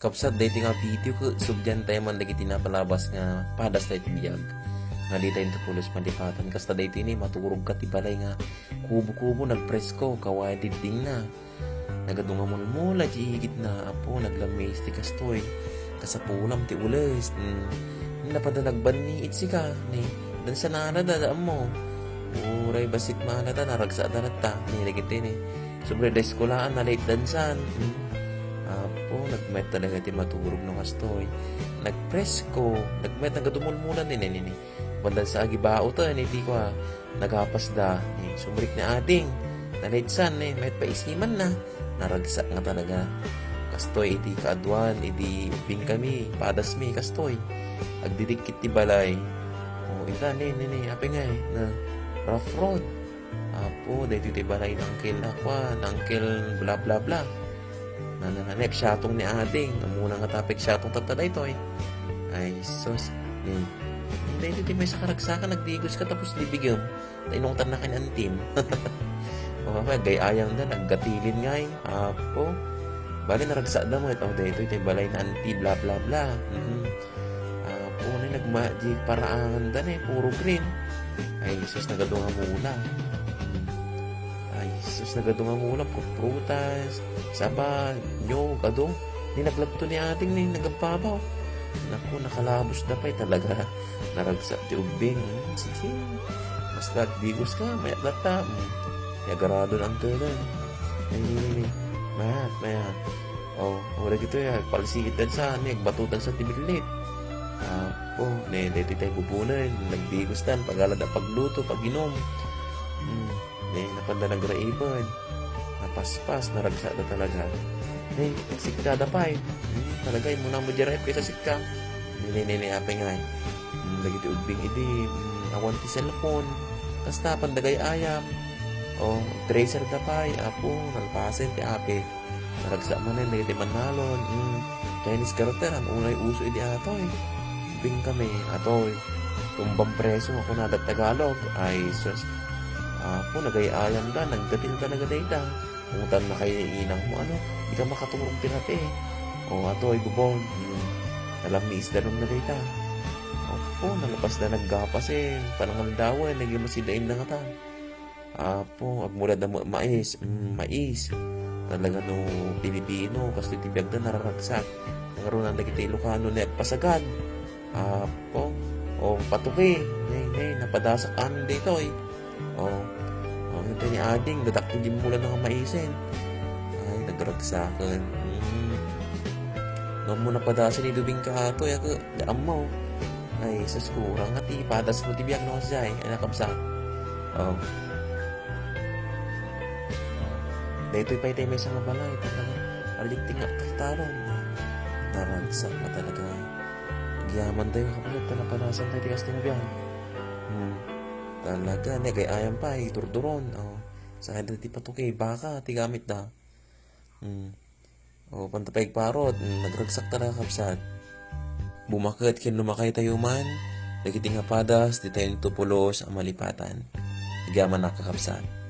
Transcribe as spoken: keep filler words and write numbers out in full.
Kabsat, daytoy nga video ket subdiantayo man dagiti napalabas nga padas tayo ti biag. Nga ditayo pulos malipatan. Kasta daytoy ni, maturog ka ti balay nga kubo-kubo, nagpresko, kaway diddingna. Nagadu nga mulmula di igidna, Apo, naglamis ti kastoy. Kasapulam ti ules. Mm. Napada nagbanni it sika, ni dansanada, da, da, ammo. Uray bassit malata, naragsak da latta. Ni, dagiti ni. Sobre da eskulaan, na late dansan. Mm. Apo, nagmayat talaga ti maturog no kastoy. Nagpresko, nagmayat, nagadu mulmula ni, ni, ni, ni. Bandan sa agibaoten, iti kua, nagapasda. Eh, sumrek ni ading. Nalaitsan, eh, mayat paisimanna. Naragsak nga talaga. Kastoy iti kaaduan, idi ubbing kami, padasmi, kastoy. Agdidikkit ti balay. O, ita, ni, ni, ni, apay nga, eh, na rough road. Apo, daytoy ti balay ni Uncle Aqua, ni Uncle bla bla bla. Nanananek, siatong ni ading. Amuna nga tapek siatong tatta daytoy. Ay, sus. Ni, ni, daytoy ti maysa karagsakan, nagdigos ka tapos libigem. Ta inungtanna ken antim. O, agay-ayamda, naggatilin ngay. Apo. Bali, naragsakda met. O, daytoy ti balay ni anti, bla, bla, bla. Mhm. Apo, ni nagma-, di paraangan da ni, puro green. Ay, sus, nagadu nga mula. Hmm. Ay, sus, nagadu nga mula, pru-, prutas, saba, nyog, adu. Ni naglagto ni ading ni nagabbabaw. Naku, nakalabos da pay talaga. Naragsak ti ubbing. Hmm, sige. Basta agdigos ka, mayat latta. Hmm. Yagaradon ang tunan. Ay, ni, ni, ni. Mayat, mayat. O, o, dagitoy, agpalsiit dansa, ni, agbatutan sa ti billit. Apo, ne, daytoy tay bubunen, nagdigosdan, pagala da pagluto, paginum. Hmm, ne, napanda nagraiben. Napaspas, naragsak da talaga. Ne, nagsikka da pay. Hmm, talaga, imuna mo di raip kaysa sikka. Ne, ne, ne, ne, apay ngay. Hmm, dagiti ubbing idi, hmm, awan ti cellphone. Kasta, pandagay ayam. O, tracer da pay, apo, nalpasen ti ape. Naragsak manen dagiti mannalon. Mm. Chinese garter, ang unay uso idi atoy. Bing kami, atoy. Tumbang preso, ako na Tagalog. Ay, sus. Apo, nagay-ayam da, nagdating talaga dayta. Ungutan na kayo ni inang mo, ano? Di ka makaturog ti rape. O, atoy, bubon. Mm. Nalamiis da nung na dayta. Apo, nalapas da naggapas eh. Panangaldawan, naging masidain na nga ta. Apo, agmula da ma-, mais, mm, mais. Talaga no Pilipino, kastoy ti biagda nararagsak. Nangruna dagiti Ilocano ni agpasagad. Apo, o patuki, nay, nay, napadasak amin daytoy. O, o, ito ni ading, dadak ti dimmula nga maisen. Ay, nagragsakan. Mm. Ngam mo napadasan ni Dubing ka atoy, ako, di ammo. Ay, sus, kurang nga ti padas mo ti biag no, say. Ay, nakabsat. O. Daytoy pay tay maysa nga balay, talaga. Alikting nga taltalon. Naragsak na talaga. Agyaman tayo, kapatid, ta napadasan tayo ti kastoy nga biag. Hmm. Talaga, ni agay-ayam pay, turduron. O. Sa ti patuki, baka, ti gamit da. Hmm. O, panta pay agparot, mm, nagragsak talaga, kabsat. Bumaket ken lumakay tayo man, dagiti nga padas, ditayo pulos a malipatan. Agyaman a, kakabsat.